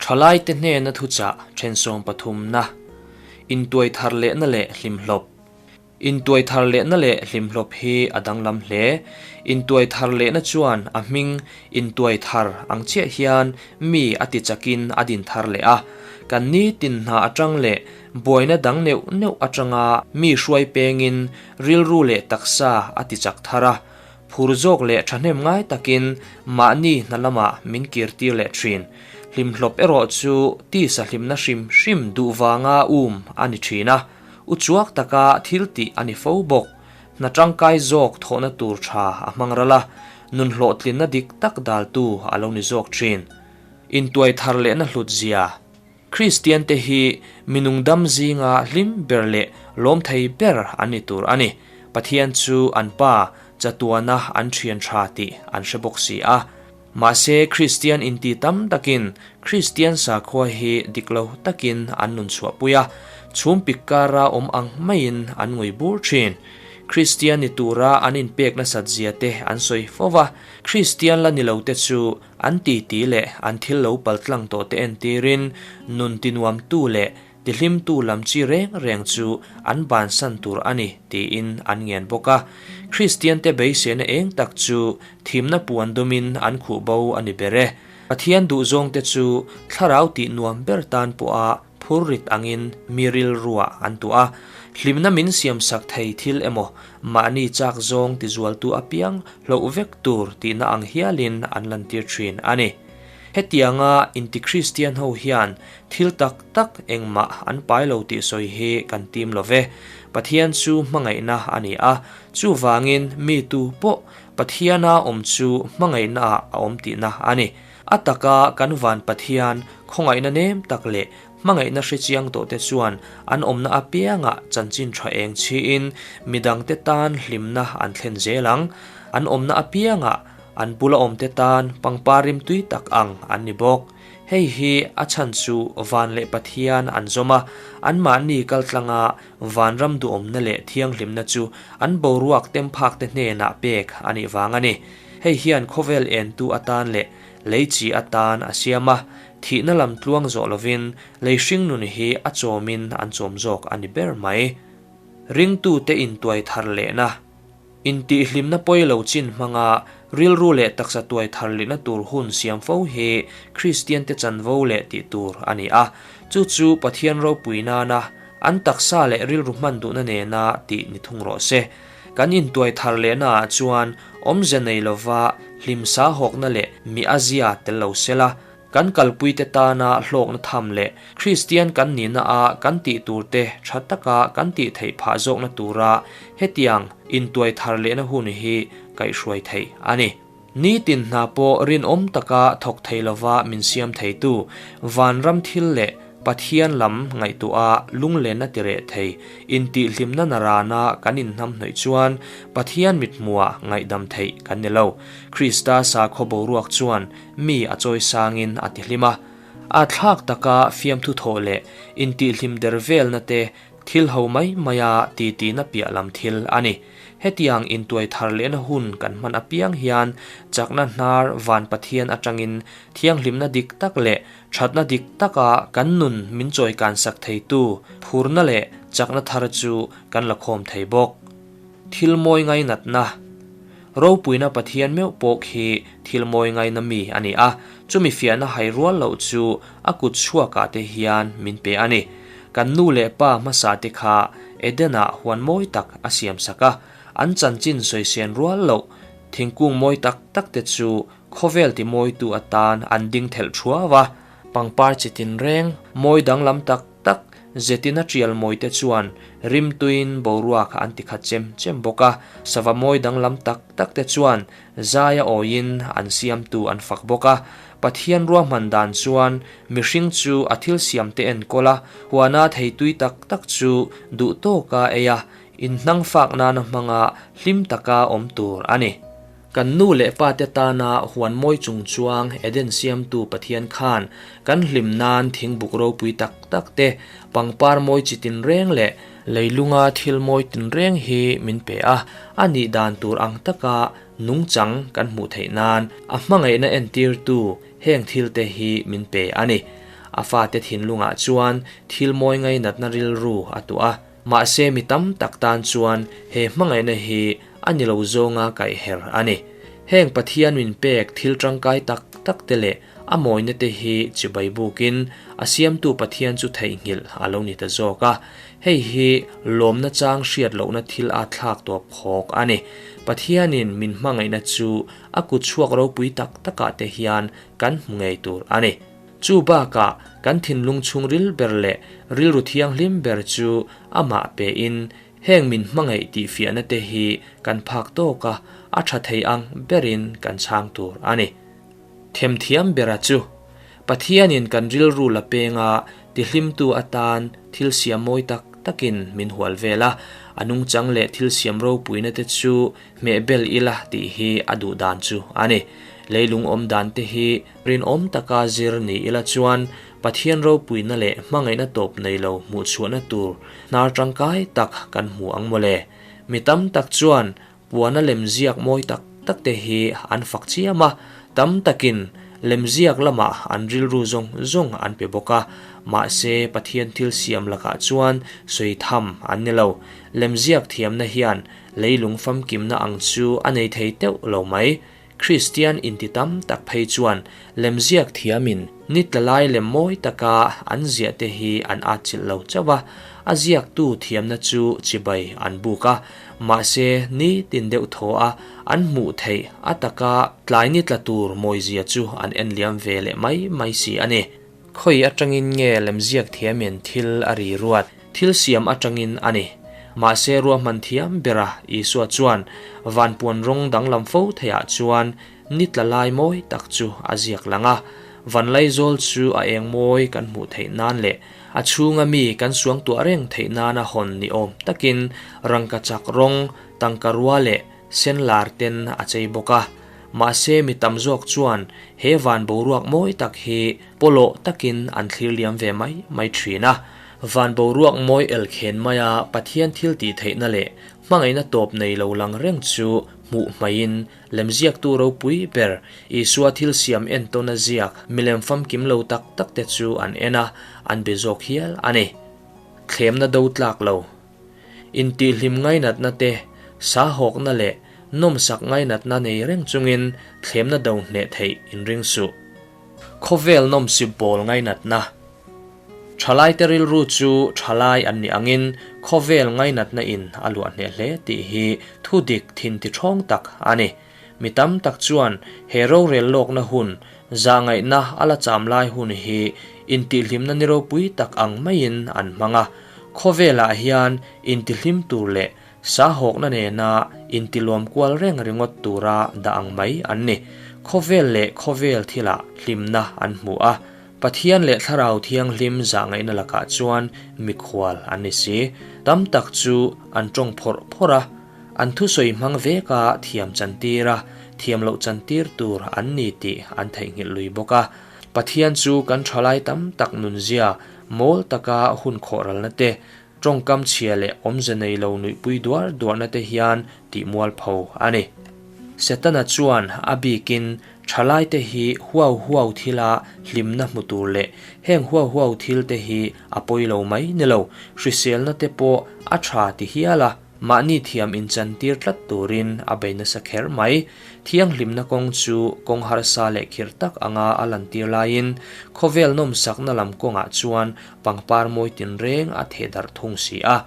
Thalaite hnena thuchah then sawmpathumna, intuai thar lehna leh hlimhlawp. Intuai thar lehna leh hlimhlawp hi a danglam hle. Intuai thar lehna chuan a hming intuai thar ang chiah hian mi a ti chakin a din thar leh a. Kan nitin hna atang leh buaina dang neuh neuh atanga mi hruai pengin rilru leh taksa a ti chak thar a. Phur zawk leh thahnem ngai takin mahni hna lamah min kirtir leh thin. Hlimhlawp erawh chu tisa hlimna hrim hrim duh vanga um a ni thin a, uchuak taka thil tih a ni fo bawk. Hna tangkai zawk thawhna tur tha a hmang ral a, nun hlawhtlinna dik tak daltu a lo ni zawk thin. Intuai thar lehna hlut zia. Kristiante hi minung dam zinga hlim ber leh lawm thei ber an ni tur a ni. Pathian chu an Pa, chatuana an thian tha tih an hre bawk si a. Mahse Kristian inti tam takin Kristian sakhua hi dik lo takin an nun chhuahpui a, chhum pik kara awm ang maiin an ngui bur thin. Kristian ni tura an inpek nasat zia te an sawi fo va, Kristian la ni lo te chu An titi leh an thil lo paltlang tawh te entirin nun tinuamtu leh tihlimtu lam chi reng reng chu an bansan tur a ni tiin an ngen bawk a. Kristiante beiseina eng tak chu thimna puan dumin an khuh bo a ni ber e. Pathian duhzawngte chu thlarau tih nuam ber tan pawha Phurrit angin mi rilruah an tuah a, hlimna min siamsak thei thil emaw, mahni chak zawng tizualtu apiang hloh vek tur tihna ang hialin an lantir thin a ni. Hetianga inti-Kristian ho hian thil tak tak engmah an pai lo tih sawi hi kan tim lo ve. Pathian chu hmangaihna a ni a, chuvangin mi tu pawh Pathiana awm chu hmangaihnaah a awm tihna a ni. A taka kan van Pathian khawngaihna nem tak leh hmangaihna hre chiang tawhte chuan an awmna apiangah chanchin tha eng chhiin midangte tan hlimna an thlen zel ang. An awmna apiangah an bula awmte tan pangpar rimtui tak ang an ni bawk. Hei hi a chhan chu van leh Pathian an zawm a, anmahni kaltlanga vanram duhawmna leh thianghlimna chu an boruak temphakte hnenah pek a nih vang a ni. Hei hian khawvel entu atan leh lei chi atan a siam a, thihna lam tluang zawh lovin lei hringnun hi a chawmin an chawm zawk a ni ber mai. Ringtute intuai thar lehna, intihhlimna pawi lo chin hmanga rilru leh taksa tuai thar lehna tur hun siam fo hi Kristiante chanvo leh tih tur a ni a, chu chu Pathian ropui nana an taksa leh rilru hman duhna nena tih ni thung rawh se. Kan intuai thar lehna ah chuan awmze nei lova hlimsa hawkna leh mi a zia tel lo sela, kan kalpuite tana hlawkna tham leh Kristian kan nihna a kan tih turte tha taka kan tih theih phah zawkna tura hetiang intuai thar lehna hun hi kaihhruai theih a ni. Nitin hna pawh rinawm taka thawk thei lova min siam theitu vanram thil leh Pathian lam ngaihtuah a lunglenna ti reh thei intihhlimna narana kan inhnamhnawih chuan Pathian mithmuah ngaihdam theih kan ni lo. Krista sakhaw boruak chuan mi a chawisangin a tihlim a. A thlak taka fiamthu thawh leh intihhlim der velna te Thil ho mai maia titina piah lam thil a ni. Hetiang intuai thar lehna hun kan hman apiang hian chakna hnar van Pathian atangin thianghlimna dik tak leh thatna dik taka kan nun min chawikan sak theitu phurna leh chakna thar chu kan la khawm thei bawk. Thil mawi ngainatna Ropuina Pathian meuh pawh khi thil mawi ngaina mi a ni a, chumi fiahna hai rual loh chu a kut chhuakah te hian min pe a ni. Kan nu leh pa hmasa te kha Eden-ah huan mawi tak a siam sak a, an chanchin sawisen rual loh thingkung mawi tak tak te chu khawvel ti mawitu atan an ding thelh thuau a, pangpar chi tinreng mawi danglam tak tak zetin a tial mawi te chuan rimtuiin boruak an ti khat chem chem bawk a, sava mawi danglam tak tak te chuan Zaia awiin an siamtu an fak bawk a, Pathian ruahman dan chuan mihring chu a thil siamte enkawl a, huana thei tui tak tak chu duh tawka ei a, inhnang fak nana hmanga hlim taka awm tur a ni. Kan nu leh pate tana huan mawi chung chuang Eden siamtu Pathian khan kan hlim nan thingbuk ropui tak tak te, pangpar mawi chi tinreng leh Leilunga thil mawi tinreng hi min pe a, a nih dan tur ang taka nungchang kan hmuh theih nan a hmangaihna entirtu heng thilte hi min pe a ni. A fate thinlungah chuan thil mawi ngainatna rilru a tuah a. Mahse mi tam tak tan chuan he hmangaihna hi a ni lo zawnga kaihher a ni. Heng Pathian min pek thil tangkai tak tak te leh a mawina te hi chibai bukin a siamtu Pathian chu theihnghilh a lo ni ta zawk a. Hei hi lawmna chang hriat lohna thil a thlak tawp khawk a ni. Pathianin min hmangaihna chu a kut chhuak ropui tak takah te hian kan hmu ngei tur a ni. Chu bakah kan thinlung chhungril ber leh rilru thianghlim ber chu amah pein heng min hmangaih tih fiahna te hi kan phak tawk a, a tha thei ang berin kan chhang tur a ni. Themthiam bera chu Pathianin kan rilru la penga tihlimtu atan thil siam mawi tak takin min hual vel a, a nungchang leh thil siam ropuina te chu hmehbel ila tih hi a duh dan chu a ni. Leilung awm dan te hi rinawm taka zir ni ila chuan Pathian ropuina leh hmangaihna tawp nei lo hmuhchhuahna tur hnar tangkai tak kan hmu ang mawle. Mi tam tak chuan puana lemziak mawi tak tak te hi an fak chiam a, tam takin lemziak lamah an rilru zawng zawng an pe bawk a, mahse Pathian thil siam lakah chuan sawi tham an ni lo. Lemziak thiamna hian leilung famkimna ang chu a nei thei teuh lo mai. Kristian inti tam tak phei chuan lemziak thiamin ni tla lai lem mawi taka an ziah te hi an atchilh lo chauh a, a ziaktu thiamna chu chibai an buk a, mahse ni tin deuh thaw a an hmuh theih a taka tlai ni tla tur mawizia chu an en liam ve leh mai mai si a ni. Khawi atangin nge lemziak thiamin thil a ri ruat? Thil siam atangin a ni. Mahse ruahman thiam bera Isua chuan vanpuan rawng danglam fo theiah chuan ni tla lai mawi tak chu a ziak lang a. Van laizawl chu a eng mawi kan hmuh theih nan leh a chhunga mi kan suangtuah reng theih nana hawn ni awm takin rangkachak rawng, tangka rua leh sen lar ten a chei bawk a. Mahse mi tam zawk chuan he van boruak mawi tak hi pawlawh takin an thlir liam ve mai mai thin a. Van boruak mawi elkhen maia Pathian thil tih theihna leh hmangaihna tawp nei lo lang reng chu hmuh hmaiin lemziaktu ropui ber Isua thil siam entawna ziak milem famkim lo tak tak te chu an en a, an be zawk hial a ni. Thlemna do tlak lo. Intihhlim ngainatna te, sahawkna leh nawmsak ngainatna nei reng chungin thlemna do hneh theih inring suh. Khawvel nawmsip bawl ngainatna. Thalaite rilru chu thalai an nih angin khawvel ngainatna in a luah hneh hle tih hi thu dik thin ti thawng tak a ni. Mi tam tak chuan he rorel lawkna hun, zahngaihna a la cham lai hun hi intihhlimna ni ropui tak ang maiin an hmang a. Khawvelah hian intihlim tur leh sahawkna nena intilawm kual reng ringawt tura dah ang mai an ni. Khawvel leh khawvel thilah hlimna an hmu a, Pathian leh Thlarau Thianghlim zahngaihna lakah chuan mikhual an ni si. Tam tak chu an tawng phawrh phawrh a, an thusawi hmang veka thiam chantir a, thiam loh chantir tur an ni tih an theihnghilh lui bawk a. Pathian chu kan thalai tam tak nunzia mawl taka hun khawhralna te, tawngkam chhia leh awmze nei lo nuihpui duar duarna te hian tih mualpho a ni. Setana chuan a bikin thalaite hi huau huau thila hlimna hmu tur leh heng huau huau thil te hi a pawi lo mai ni lo, hriselna te pawh a tha ti hial a. Mahni thiam inchantir tlat turin a bei nasa kher mai. Thianghlimna kawng chu kawng harsa leh khirh tak anga a lantir laiin khawvel nawmsakna lam kawngah chuan pangpar mawi tinreng a theh darh thung si a.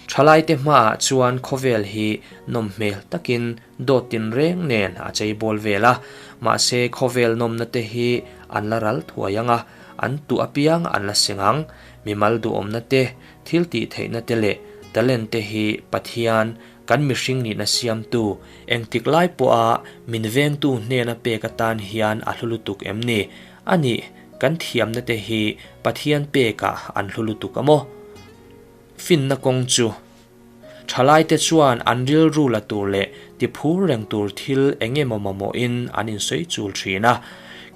Thalaite hmaah chuan khawvel hi nawm hmel takin dawt tinreng nen a chei bawl vel a, mahse khawvel nawmna te hi an la ral thuai ang a, an tuh apiang an la seng ang. Mimal duhawmna te Thil tih theihna te leh talent te hi Pathian, kan mihring nihna siamtu, engtik lai pawha min vengtu hnena pek atan hian a hlu lutuk em ni? A nih, kan thiamna te hi Pathian pekah an hlu lutuk a maw? Finna kawng chu. Thalaite chuan an rilru la tur leh tiphur reng tur thil eng emaw mamawhin an insawi chul thin a.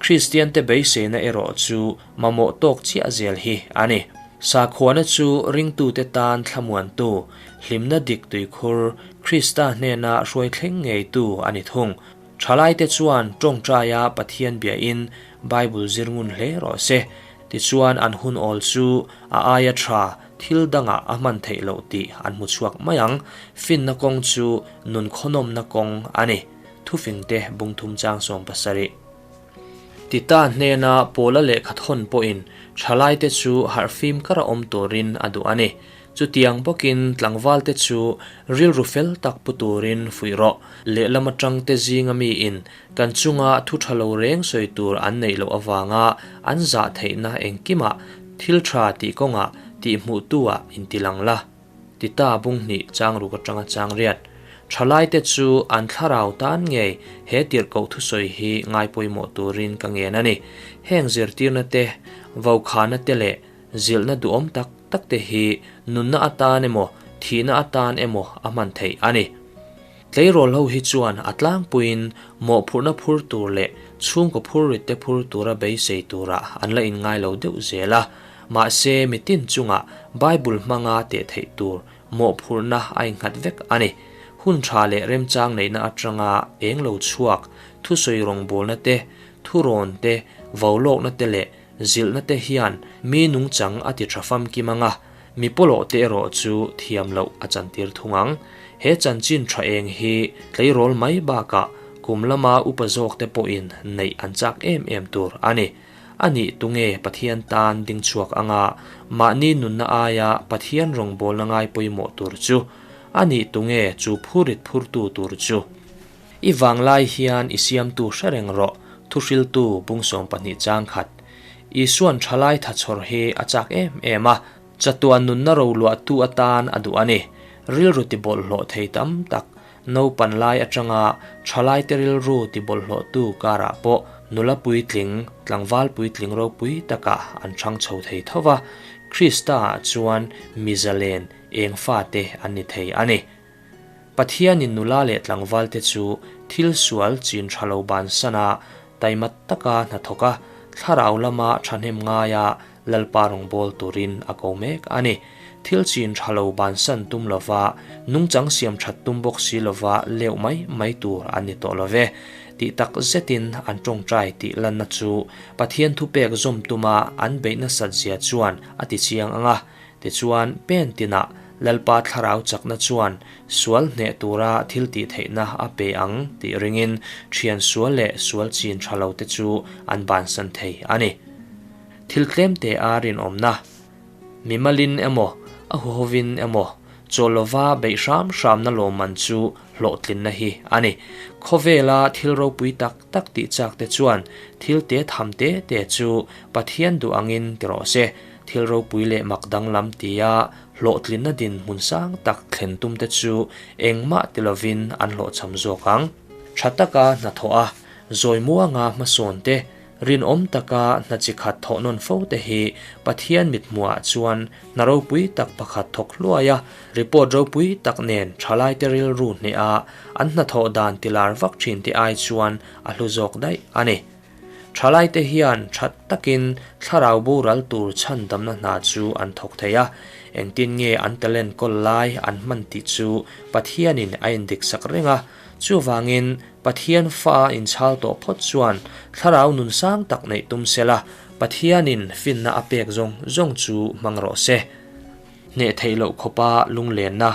Kristiante beiseina erawh chu mamawh tawk chiah zel hi a ni. Sakhuana chu ringtute tan thlamuantu, hlimna dik tuikhur, Krista hnena hruai thleng ngeitu a ni thung. Thalaite chuan tawngtaia Pathian biain Bible zir ngun hle rawh se. Tichuan an hun awl chu a aia tha thil dangah a hman theih loh tih an hmu chhuak mai ang. Finna kawng chu nun khawnawmna kawng a ni. Thufingte bungthum chang 70. Tita hnena Paula lehkha thawn pawhin thalaite chu harhfim kara awm turin a duh a ni. Chutiang bawkin tlangvalte chu rilru fel tak pu turin fuih rawh. Lehlam atangte zinga miin kan chunga thu tha lo reng sawi tur an neih loh avanga an zah theihna engkimah thil tha tih kawngah tihhmuhtu-ah intilang la. Tita bung hnih chang ruk atanga chang riat. Thalaite chu an thlarau tan ngei he tirhkoh thusawi hi ngai pawimawh turin ka ngen a ni. Heng zirtirna te, vokhana te leh zilhna duhawm tak tak te hi nunna atan emaw thihna atan emaw a hman theih a ni. Tleirawl ho hi chuan a tlangpuiin mawhphurhna phur tur leh chhungkaw phur rit te phur tura beisei turah an la inngai lo deuh zel a. Mahse mitin chungah Bible hmanga teh theih tur mawhphurhna a innghat vek a ni. Hun tha leh remchang neihna atanga eng lo chhuak, thusawi rawngbawlna te, thurawn te, vaulawkna te leh Zilhna te hian mi nungchang a ti tha famkim ang a, mi pawlawh te erawh chu thiam loh a chantir thung ang. He chanchin tha eng hi tleirawl mai bakah kum lama upa zawk te pawhin neih an chak em em tur a ni. A nih tunge Pathian tan ding chhuak anga mahni nunna aia Pathian rawngbawlna ngai pawimawh tur chu? A nih tunge chu phurit phurtu tur chu? I vanglai hian i siamtu hre reng rawh, thuhriltu bung 12 chang khat. Isuan thalai thachhawr hi a chak em em a, chatuan nunna roluahtu atan a duh a ni. Rilru tibawlhhlawh thei tam tak, naupan lai atanga thalaite rilru tibawlhhlawhtu karah pawh nula puitling, tlangval puitling ropui takah an chang chho thei tho va, Krista-ah chuan mi zalen eng fate an ni thei a ni. Pathianin nula leh tlangvalte chu thil sual chin tha lo bansan a, taimat taka hnathawk a, thlarau lama thahnem ngaia Lalpa rawngbâwl turin a ko mek a ni. Thil chin tha lo bansan tum lova, nungchang siam that tum bawk si lova leuh mai mai tur an ni tawh lo ve. Tih tak zetin an tawngtai tih lanna chu Pathian thupek zawm tuma an beih nasat zia chuan a ti chiang ang a. Tichuan, pen tinah Lalpa thlarau chakna chuan sual hneh tura thil tih theihna a pe ang tih ringin thian sual leh sual chin tha lo te chu an bansan thei a ni. Thil tlem te a rinawmna, mimalin emaw, a huhovin emaw, chaw lova beih hram hramna lawmman chu hlawhtlinna hi a ni. Khawvela thil ropui tak tak tih chak te chuan thil te tham te te chu Pathian duh angin ti rawh se. Thil ropui leh mak danglam tia hlawhtlinna dinhmun sang tak thlen tum te chu engmah ti lovin an hlawhchham zawk ang. Tha taka hnathawh a, zawi muanga hmasawn te, rinawm taka hna chi khat thawh nawn fo te hi Pathian mithmuhah chuan hna ropui tak pakhat thawk hluai a, report ropui tak nen thalaite rilru hneha an hnathawh dan tilar vak thin te ai chuan a hlu zawk daih a ni. Thalaite hian that takin thlarau boral tur chhandamna hna chu an thawk thei a, engtin nge an talent kawl lai an hman tih chu Pathianin a indiksak reng a. Chuvangin, Pathian fa a inchhal tawh phawt chuan thlarau nun sang tak neih tum sela, Pathianin finna a pek zawng zawng chu hmang rawh se. Hneh theih loh khawpa lunglenna.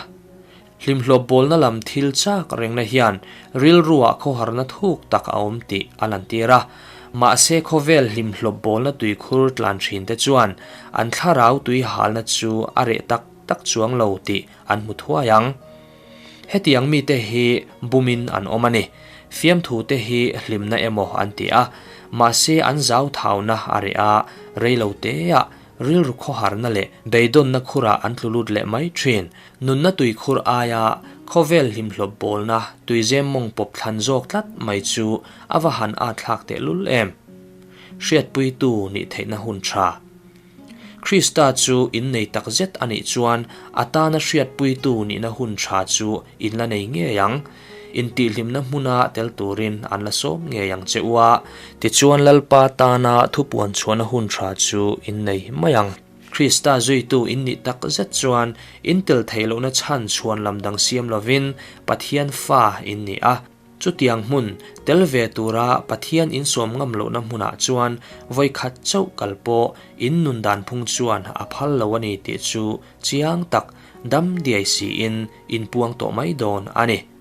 Hlimhlawp bawlna lam thil chak rengna hian rilruah khawharna thuk tak a awm tih a lantir a. Mahse khawvel hlimhlawp bawlna tuikhur tlan thinte chuan an thlarau tui halna chu a reh tak tak chuang lo tih an hmu thuai ang. Hetiang mite hi bumin an awm a ni. Fiamthute hi hlimna emaw an ti a, mahse an zauthauna a reh a, reilo teah Rilru khawharna leh beidawnna khurah an tlu lut leh mai thin. Nunna tuikhur aia khawvel hlimhlawp bawlna tuizem mawng pawp thlan zawk tlat mai chu a va han at thlak tehlul em! Hriatpuitu nih theihna hun tha. Krista chu innei takzet a nih chuan a tana hriatpuitu nihna hun tha chu in la nei ngei ang. Intihhlimna hmuna tel turin an la sawm ngei ang che u a, tichuan Lalpa tana thupuan chhuahna hun tha chu in nei mai ang. Krista zuitu in nih tak zet chuan in tel theih lohna chhan chhuan lam dang siam lovin Pathian fa in ni a. Chutiang hmun, tel ve tura Pathian insawm ngam lohna hmunah chuan vawi khat chauh kal pawh in nun dan phung chuan a phal lo a ni tih chu chiang tak, dam diai siin inpuang tawh mai dawn a ni.